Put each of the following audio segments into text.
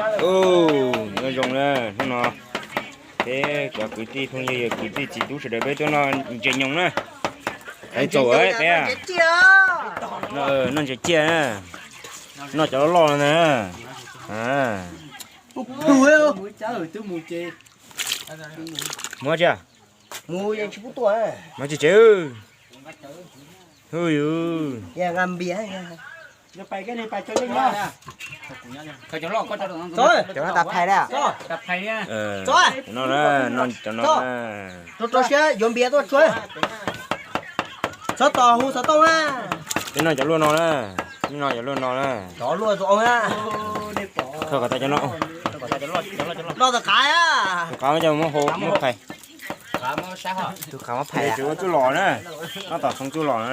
Nyob zoo na, hnub no peb cov kwv tij phooj ywg, kwv tij txiv tub sawv daws peb tuaj noj ntses nyoos na. Peb txaus peb noj ntses ciaj na, noj cov loj loj no ntag. Muab tsi, muab tsi tsev. Hu yus, cov no tas phais na. Cov no na, cov no na. Rau siab yuav npias tuaj tsuav. Txhob tos hu xov tooj na. Peb noj cov luaj no na, peb noj cov luaj no na. Cov luaj tus na. Khaws kom tas cov no. Noj tus qav, tus qav coj muab hu muab phais. Tus qav muab phais, tsis ua txuj lom na. Noj tom txhoov txuj lom na.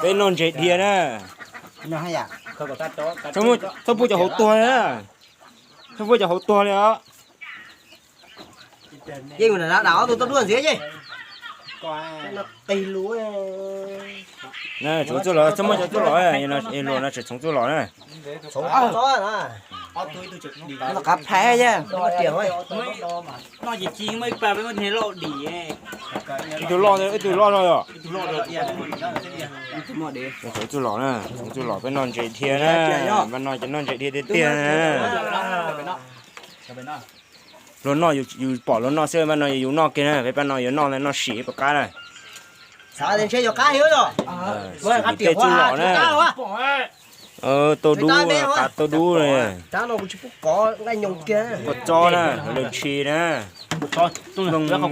Peb noj ntses dhia na. Txhob pub cov hauv tuag na. Txhob pub cov hauv tuag li os. Yeej mus nram dam ob tug tuaj duaj ntxiv yeej. Qig lus. Txhob muab cov txuj lom, luag no tsis txhoov txuj lom na. Qav phais yeej. Ib tug loj, ib tug loj no yom. Txhoov txuj lom na, txhoov txuj lom, peb noj ntses dhia na. Peb no ces noj ntses dhia tiag tiag na. Luag noj yus pom luag noj xwb, pab no yus noj kiag na, peb pab no yuav noj noj sim pom qab na. Tej txuj lom na. Tauj dub, qav tauj dub li. Kua txob na, lawv ntshis na. Cov nplooj ntawd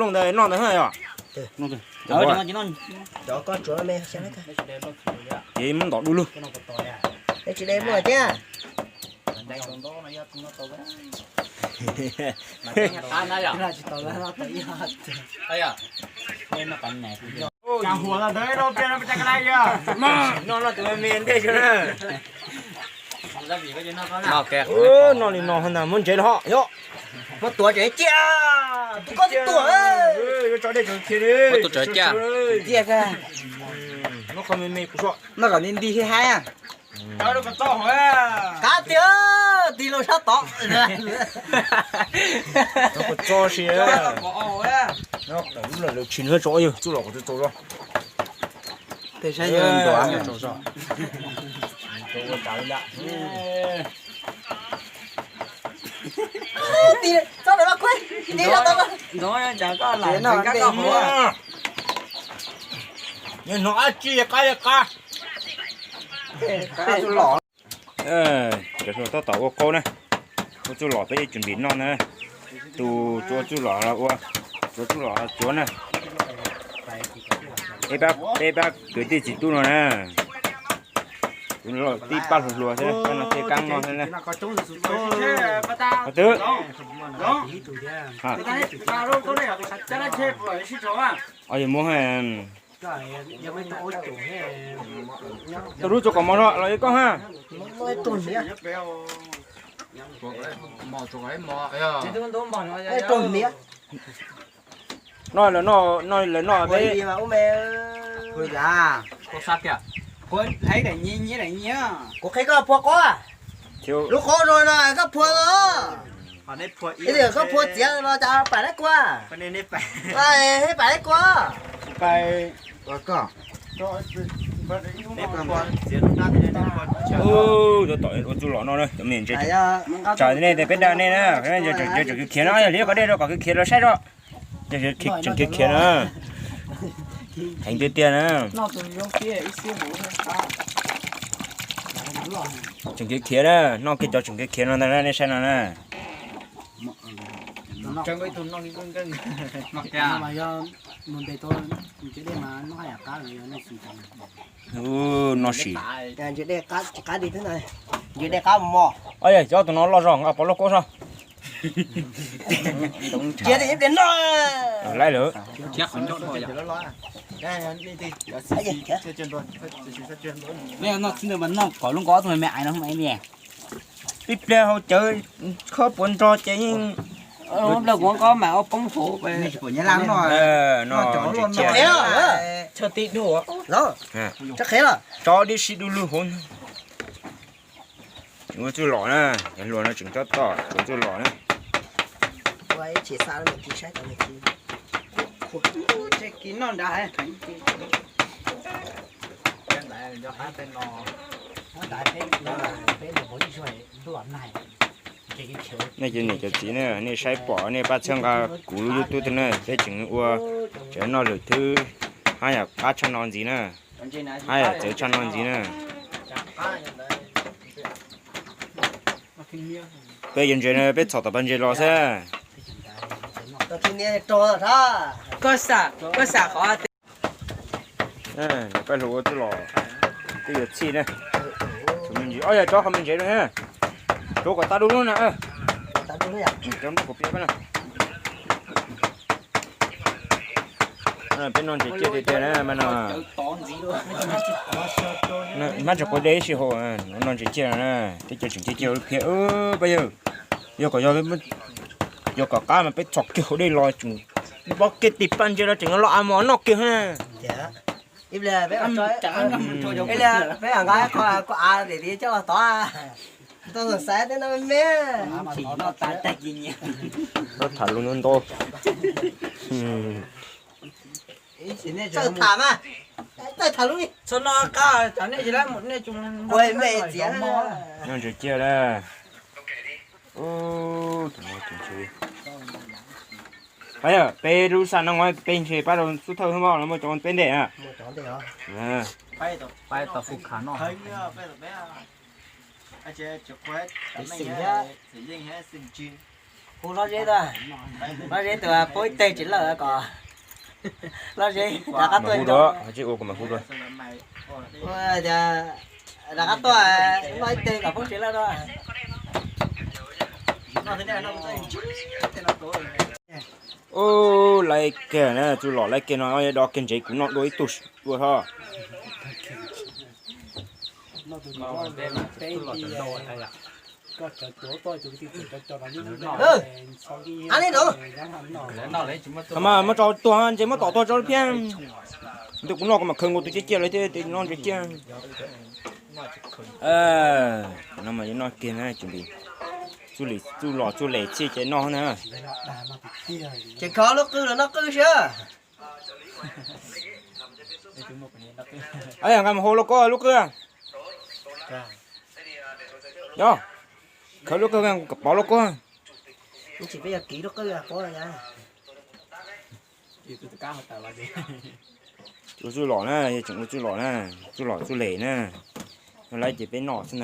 noj ntawd yom. Ces muab ntov dub lug. Noj no tus me me ntej xwb na. Noj li no ntag, muab ntsev los yom. Muab tuav tseem ciaj, tus koj tuaj. Muab tuav tseem ciaj. Noj qhov me me kuv so. Noj kom nti nti haib haib. Qab tiag, tig los sab tod. Tso si. Lub lawm lawv tsis nws tso yog txuj lom kom txaus txaus zog. Tej saib yog ntuav. Nws hnov dab tsi qab li qab. Cov hluas tab tom ua qaub na, ua txuj lom peb yuav tsum ntim noj na. Tus tsuav txuj lom los ua, tsuav txuj lom los tsuav na. Peb pab kwv tij txiv tub no na, tib pab hluas hluas xwb, pab no tej kab noj xwb na. Twb, o yog muab, tau lub tsuav kom mos los li koj ha. No lawv noj peb. Kuv qhia koj phua qaub. Lub qaub zoo no koj phua los, ib tiam koj phua txiav los cas pam dab kua. Pam dab kua. Ua txuj lom no na cov me ntses, tsam nej tias peb dag nej na, tseem khiav khiav no, yog li koj dej rau kom khiav khiav los saib tso. Tseem khiav khiav na, heev tiag tiag na. Tseem khiav khiav na, noj kiag cov tseem khiav khiav no ntag na, nej saib no na. Noj sim. Ntses dej qab mos. Yog cov tus no loj zog nqa pov lub kaub so. Laib lawm. Noj txij ntawd mas noj kom lub nqov tus me me aiv no. Ib pliag haus cawv khob puav nrog ces yeej Plaws kuv nkob mas ob poob hauv. Tso qhev los, tso dib si du lug hauv. Tseem ua txuj lom na, cov hluas no tseem cob toj, tseem ua txuj lom na. Nej cov niam cov txiv na, nej saib pom nej pab txhawb nqa kuv lub YouTube thiab na, peb tseem ua tsev noj lwm thwb hab yam qab tshaj no ntxiv na, hab yam txawv tshaj no ntxiv na. Peb yuav ntses na, peb txhom tom pas ntses los xwb. Koj xav, koj xav qhov Peb hluas ua txuj lom twb yuav txhij na. Ob yog tsob qhov me ntsev na, tsuav kom tau du lug na. Tsuav noj kom piam na. Peb noj ntses ciaj tiag tiag na mas no. Mab tsis quav dej ib sij hauv, noj ntses ciaj na, teb chaws tseem ciaj ciaj ua lub phiab pab yawg. Yog kom yog, yog kom qab mas peb txhom kiag hauv dej los tseem npog kiag tim pas ntses los tseem los a mos noj kiag na. Peb nqa koj av tim tid coj los tod, tau xav xav tej no me. Txawj tham lus ntau ntau. Txawj tham mas, txawj tham lus. Ua me txiav. Noj ntses ciaj na. Peb lub xam no peb ntshe pab rau xub thawj hwb mog, los muaj cov peb ntej na. Hu Lob Zeb, Lob Zeb tus pab ib teg tsis lawm kom Lob Zeb rov qab tuaj. Ua tias rov qab tuaj, noj ib teg kom poob tsis lawm no. Ub, laib kiag na, txuj lom laib kiag no, do kiag ntsev kuv noj dua ib tug dua hos. Thaum mas muab tso tuag ntses muab tom tuag tso lub phiab. Ntu kuv noj kuv mam khaws nkaus tus ciaj ciaj lawm thiab tes noj ntses ciaj. No mas yuav noj kiag na, tsuas txuj lom txuj lem txhij ces noj na. Ces kho lub qwj los noj qwj siab. Nqa mus hau lauj kaub lub qwj. Yog, khaws lub qwj, pov lauj kaub. Ua txuj lom na, yog tseem ua txuj lom na, txuj lom txuj lem na. Noj laib ces peb noj xwb ntag na.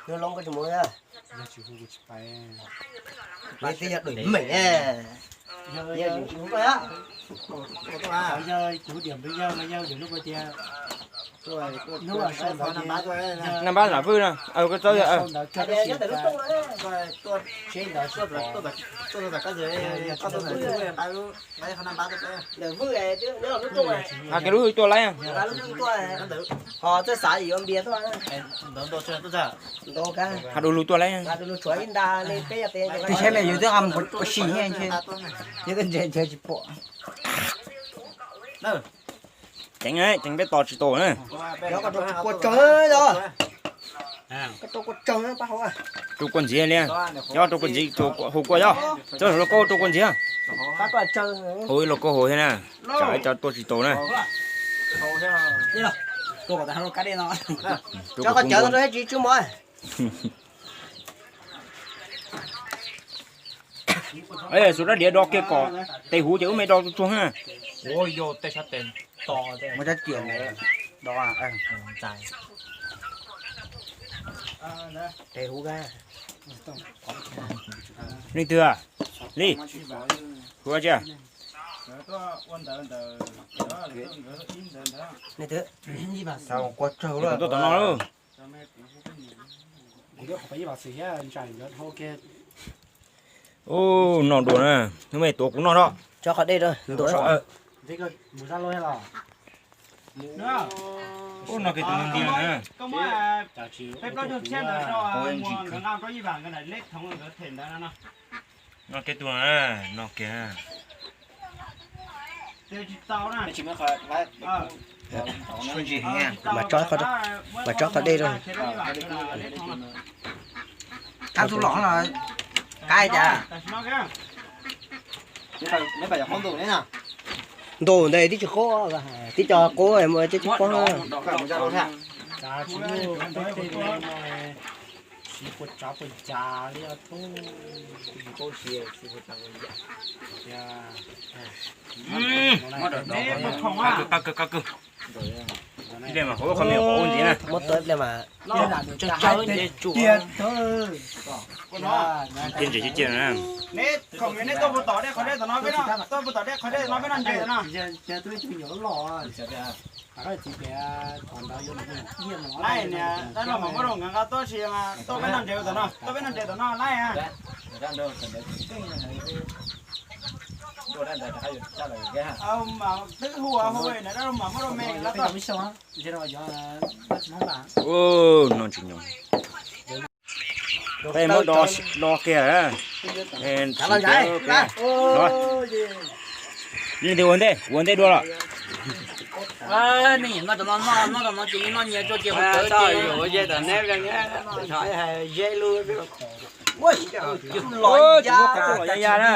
Nws loo koj tsis mus. Yog tsis hu kuv tsis pais. Yog tsis hu koj, yog kuv diam npis yawg mas yawg yog lub tias nab npab lam vwj no, koj txawb yog ntawd. Hais kiag lub hwj tuaj laib. Hos txawj xav yuav npias tuaj. Hais du lug tuaj laib. Tus saib mas yus twb ua si thiab, yus ntses ntses tsis pom. Ceev, ceev peb tos tsis tau na. Koj rau kua ntxiv li, yog rau kua ntxiv, hu kua yog, txawb lauj kaub rau kua ntxiv. Hu ib lauj kaub hu thiab na, tsam ib co tuaj tsis tau na. Xus rab diav do kiag kom tes huv ces ub me do tsuag tsuag na. Leej twg? Li, hu ua tsi? Tuaj tom no lauj. Ub, noj dua na, hnub me tuav kuv noj no. Ub, noj kiag tus nti na. Noj kiag tus na, noj kiag. Mas tso qhov dej rau. Qab tub los qab cas. Ntaus ntawd twb tsis qub, twb cov qub coj tsis qub. Qab kawg, qab kawg. Ib pliag mas qhov ub qhov me qhov ub ntxiv na. Muab tua ib pliag mas. Ciaj ntses ciaj ciaj na. Neb khoom neb tuaj puag tom dej qhov dej tom no peb noj, tuaj puag tom dej qhov dej tom no peb noj ntses tom no. Laij niam, dab laug mam muab rau nkawd nqa tuaj si mas tuaj peb noj ntses tom no, tuaj peb noj ntses tom no laij. Twb hu hu na, dab laug mam muab rau me lawm. Ub, noj tsis nyoos. Peb muab do do kiag. Leej twg ua ntej, kuv ua ntej dua los? Noj tom no, noj tom no ces noj nyias tso ces hauv tawv ces. Tsis muab qhov los ya ya na.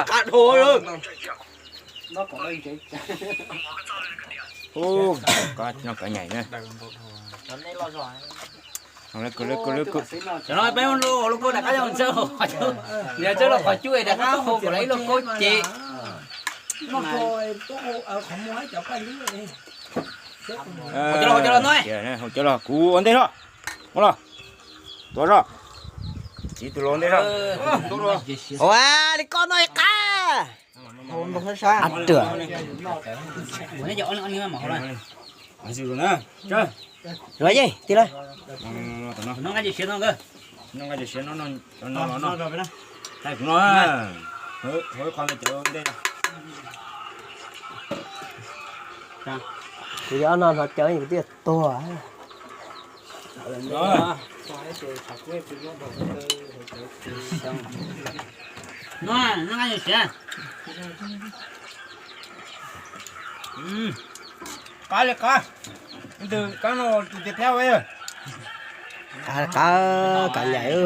Qab dhau lawm. Ub, koj nyob koj nyaim na. Cov no peb lub kua rov qab yog ntsawj, yog ntsawj los qhov cub rov qab hau kom lawv ib lub kua ces. Hau cov los, kuv ua ntej los. Ua los, tuav zog. Txiv tus los ntej zog. Ua li koj no qab. Ab, kuv yuav no no cawv kuv twb tuag. Qab li qab, tus kab no tus tias phab. Qab, qab nyaim,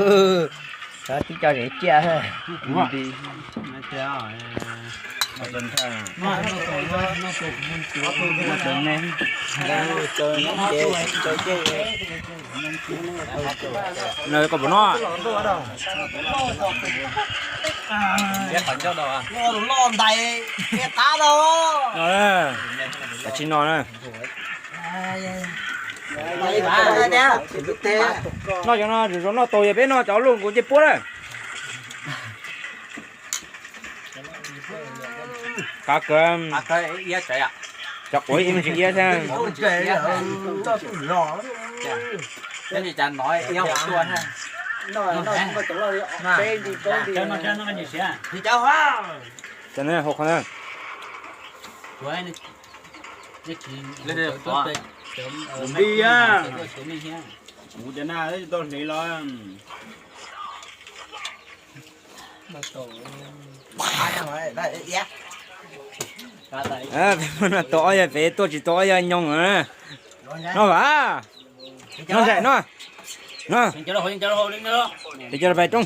twb cov zem ciaj. Koj puas noj? Loj ntais, qab tau. Kav tsij noj na. Noj cov no, zoo noj tau yog peb noj cov luj nkaus ncej puab na. Qab kawg. Cov quav ib me ntsis iab thiab. Cov no hau qhov na. Kuv npib a, kuv cov na tsis tau hliv los. Peb no tau ob yawg, peb tuaj tsis tau ob yawg nyoog na. No vas, no zaim no. No, peb cov pais roob.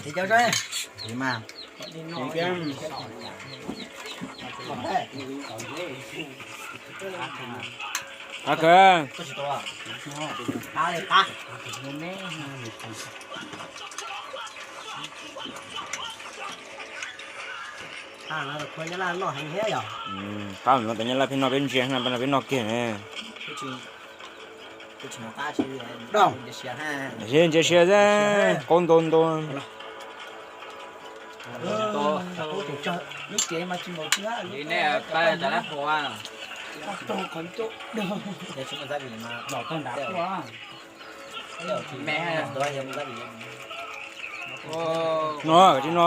Qab kawg. Qab no tus nyab laj pheej noj peb ntsia na, peb noj kiag ne. Ntsia sia qaub nto nto. No, tsis no.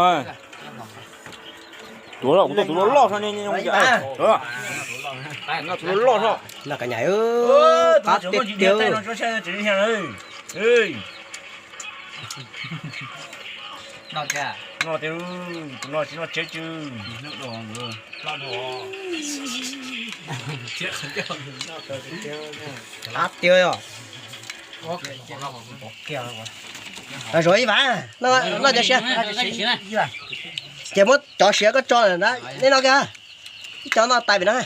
Tuav los, kuv tuaj tuav loj loj no ne, no tus loj loj no. Qab tiag tiag. No tiag, tus no tsis noj tsev tsw. Qab tiag os. Zuav ib vas, noj cov siav. Ces muab cov siav koj tso na, nej noj kiag. Ib cov no tais pem no,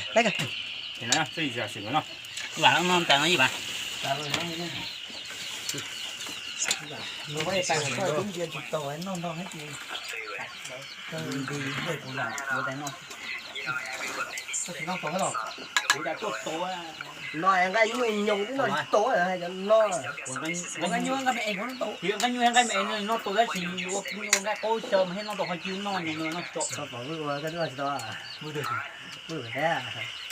no nqaij nyuj nyoos twb noj tsis tau no. Nqaij nyuj nqaij me es no tau tab sis ua nqaij qaub xyaw mas thiaj noj tau qhov cub noj nyoos noj tso.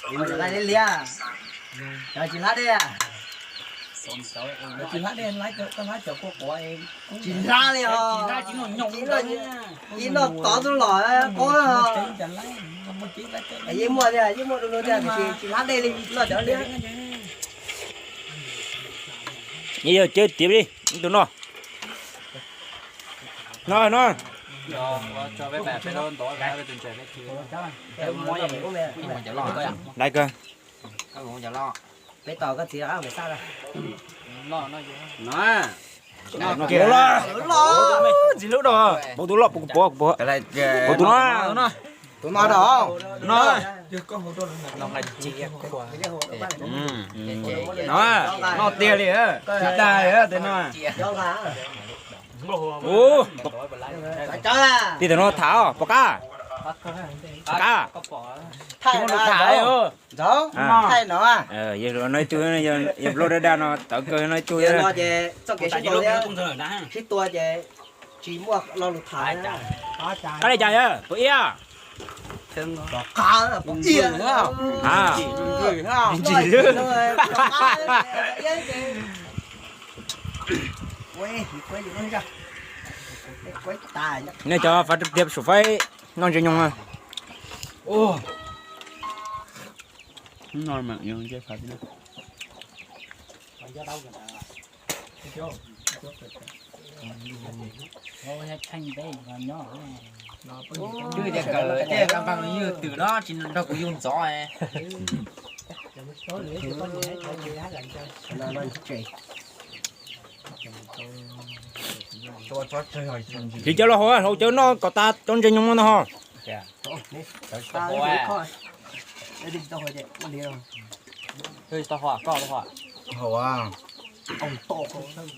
Liab liab, cov tsis hlab dej, tsis hlab dej, koj hlab cov kua quav, tsis hlab li os. Ib noj tod tub los qaub. Yeej muaj thiab, yeej muaj dua dua thiab, tiam sis tsis hlab dej li, noj cov liab. Yog cawv tiav li, tus no. No no. Dai kawg. Peb tos koj txiv rov qab mus pem xaj. Txiv hlub dog, pov tus loj, pov kuv pov, pov tus no. Tus no dog. No. No, noj tiag li, tsis dag li tej no. Ub, tij tug no tham os, pov qab. Pov qab. Thaij no, thaij no. Yog no ib tug, yog nplooj daj daj no tawv kawg no ib tug. Sib tua ces tsis muaj lo lus tham. Qab li cas yog pov iab? Nej cov fav tiab sum faib noj ntses nyoog. Twb tias kawm tej ka npaj ywg twm no tsis nrog kuv yug ntxov. Tsis cov los haus, haus cawv noj kom tas cov ntses nyoog no ntag ho.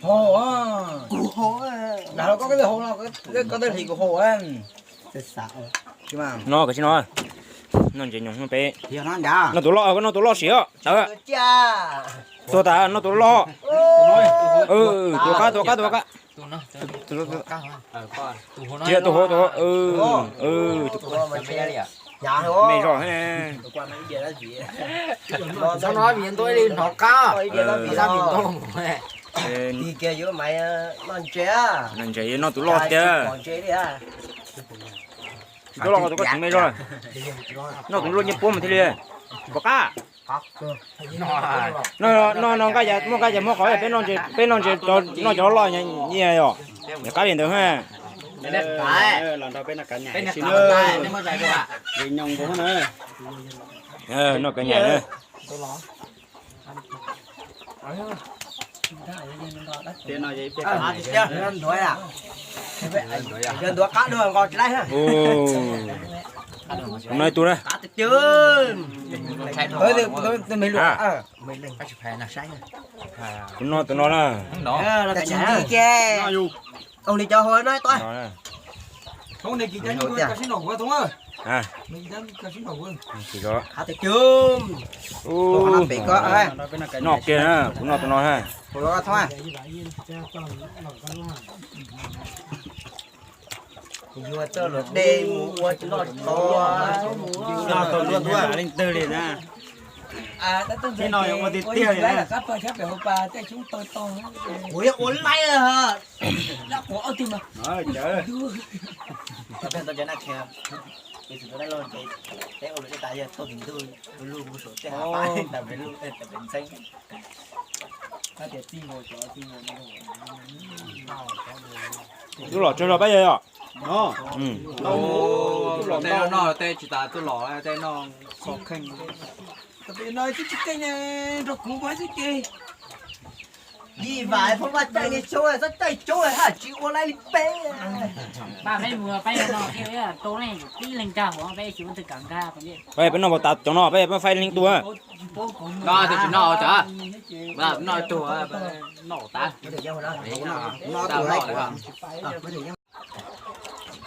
Haus, dag los koj, koj haus no, koj tej hlis kuv haus. No koj tsis no, noj ntses nyoog no peb. Noj tus loj, noj tus loj sim os. Tuag tas noj tus loj. Tuag qab, tuag qab, tuag qab. Tus hauv, tus hauv, tus hauv. Me zog. Txhob no vim ntuj li hnov qab. Noj ntses yuav noj tus loj tiag. Tsis tuaj loj tus koj tsis me zog. Noj tus luaj ncej puab mus thiaj li. Pov qab. No no nqaij muaj nqaij muab qhov peb noj ntses, peb noj ntses noj cov loj nyiaj yom. Qab li ntawd. Noj kav nyam na. Tus no ib tug na. Tus no, tus no na. Li cov hauv no. Noj kiag na, kuv noj tus no na. Yuav txoj luam dej mus ua tsis noj tod. Noj tau nruab nruab leej twg li na. Tib no ua tiag tiag li na. Kuv yuav ua laib. Tuaj los tsawg los peb yog. Tej no tej tsis tas tuaj los tej no. Li vas phob vaj caij li coob, txhob caij coob haj tsis ua laib li peb. Pab peb mus peb no rau leej tib leeg nkag huv peb tsis muaj twg kam nkag. Peb peb noj puas tas cov no, peb peb faib leej tug. No tsis noj tas, noj tug, noj tas.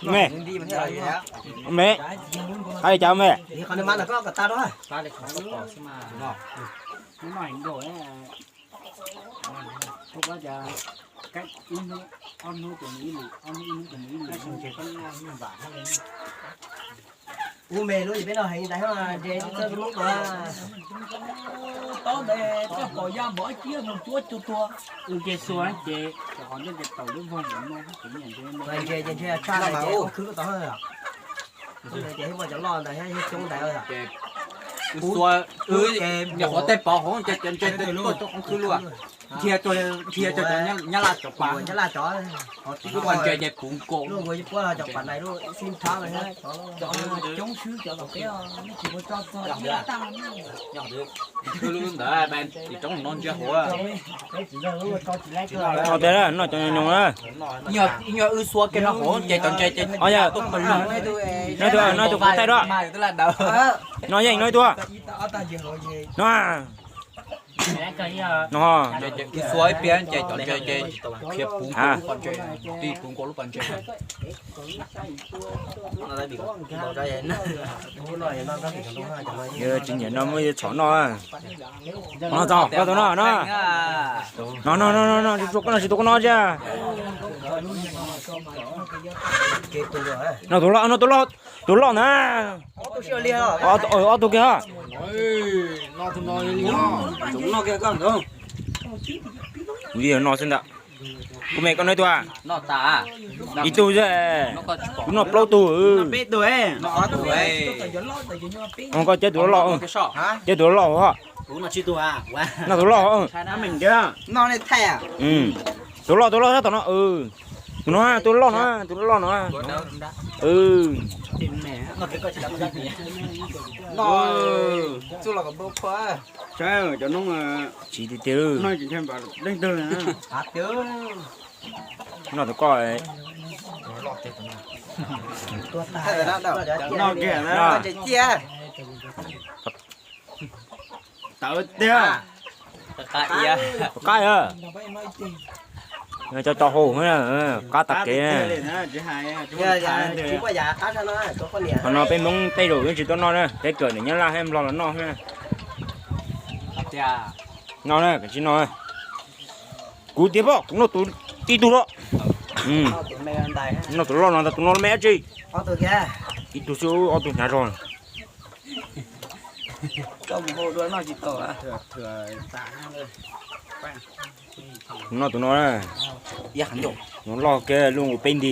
Me, me, qab li cas me? Ub me lub peb no heev ntawd, nres txawj lub ko. Tob ntawd koj pom ya npov ib tib mus cuab cuag tuag. Ua ke xua ces cov qhov ntej ces tau lub vog mus no ces nres ces ntshe tshaj ntawd ces ua khwb tau. Ntawd ces muaj cov loj ntawd thiab coob ntawd. Ua xua ces nyuam qhuav tej pov hauv ces cov ntses tuaj rau qhov khwb luaj. Dhia rau, dhia rau cov nyab laj cov pas, nyab laj cov, lub pas ntses ces puv nkaus. Lub nkaus puab cov pas nais lub xib nrhab lawm. Cov coob xwb cov tom peb, nej tsis muaj tso txog ib lab taj. Lub ntawd tim roob no ntsia huv. No tes noj cov nyoos na. Nyuag wb xua kiag no hauv ces cov ntses ces tuaj pawg lug. No tus, no tus kuv thaij dua. No yeej no ib tug. No. No. Wb xua ib pliag ces cov ntses ces khiav puv nkaus lub pas ntses, tij puv nkaus lub pas ntses. Tsis nyiam no muab txhom noj. No txog koj tus no no. No no no no, koj no tsis tus koj noj thiab. No tus loj, no tus loj, tus loj na. Ob tug kiag. Kuv li no xwb ntag. Kuv me koj noj ib tug. Ib tug xwb. Kuv noj plaub tug. Koj cab tus loj loj, cab tus loj loj. Noj tus loj. Tus loj, tus loj sab tom no. Tus no, tus loj no, tus loj no. Tsis tiag tiag. Noj tus koj. Tawv tiag. Qab. Cov tau hau, qab tag kev. Qhov no peb Hmoob tej zaum yeej tsis tau noj na, peb kawm niam nyab laj thiab nplog los noj xwb. No na, koj tsis noj. Kuv tiag pob, kuv noj tus tib tug loj. Noj tus loj no ntag, tus no me dab tsi? Ib tug xwb, ob tug hnyav zog. Noj tus no, no loj kiag lub nkaus peb nti.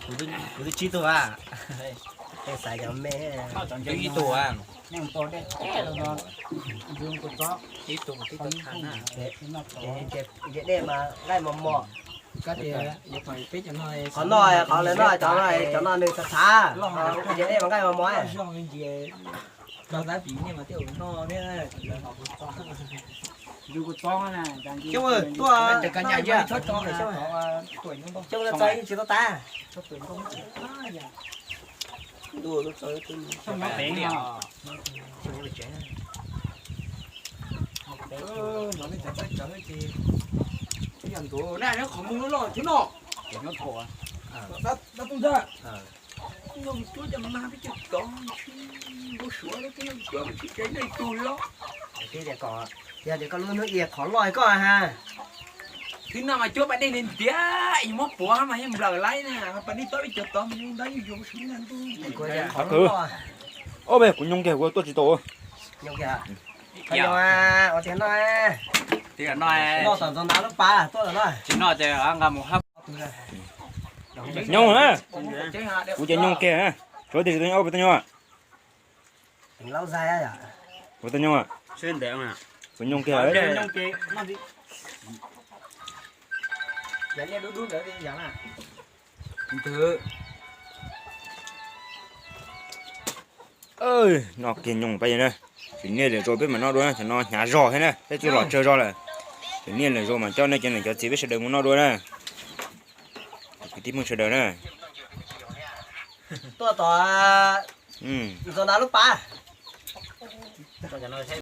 Kuv twb tsib tug a. Xav cov me, ib tug a. Ib tug tib tug tha na. Ces dej mas nqaij mos mos. Qhov no, qhov lawv noj cov no, cov no nws txhav txhav. Ces dej mas nqaij mos mos. Xyoo tuaj, xyoo txog tsis tau tas. Ib yam nkaus na, qhov muag loj loj thiab no. Dab tuj ntxawg, no mus cuab cov mag peb cov tod, npau suav lawm, peb yuav mus cuab mas tsis tsev neeg tug li os. Yog tias koj lub hnub ia qhov loj koj ha. Twb no mas cuab pas dej ntiav ntiav, yus muab puav mas yeej nplawm laib na, pas dej tob peb cov tod mas zoo ntau, yuav yuav mus sub nag ntuj. Qhov loj. Ob, kuv nyoog kiag kuv tuaj tsis tau. Nyoog kiag. Ua tias no, no tom ntxov ntav lub pas tuaj no. Tsis no ces nqa mus hab. Nyoog na. Kuv ces nyoog kiag na. Suav tias tsis tau nyoog, puas tau nyoog? Puas tau nyoog? Kuv nyoog kiag. Noj kiag nyoog pab yawg na. Tsis niaj lwm zaus peb mam noj dua na, cov no hnyav zog thiab na, peb twb los tsawg zog lawm. Tsis niaj lwm zaus mas coj nej cov niam cov txiv peb sawv daws mus noj dua na. Kwv tij Hmoob sawv daws na. Tuaj tom ntxov ntav lub pas.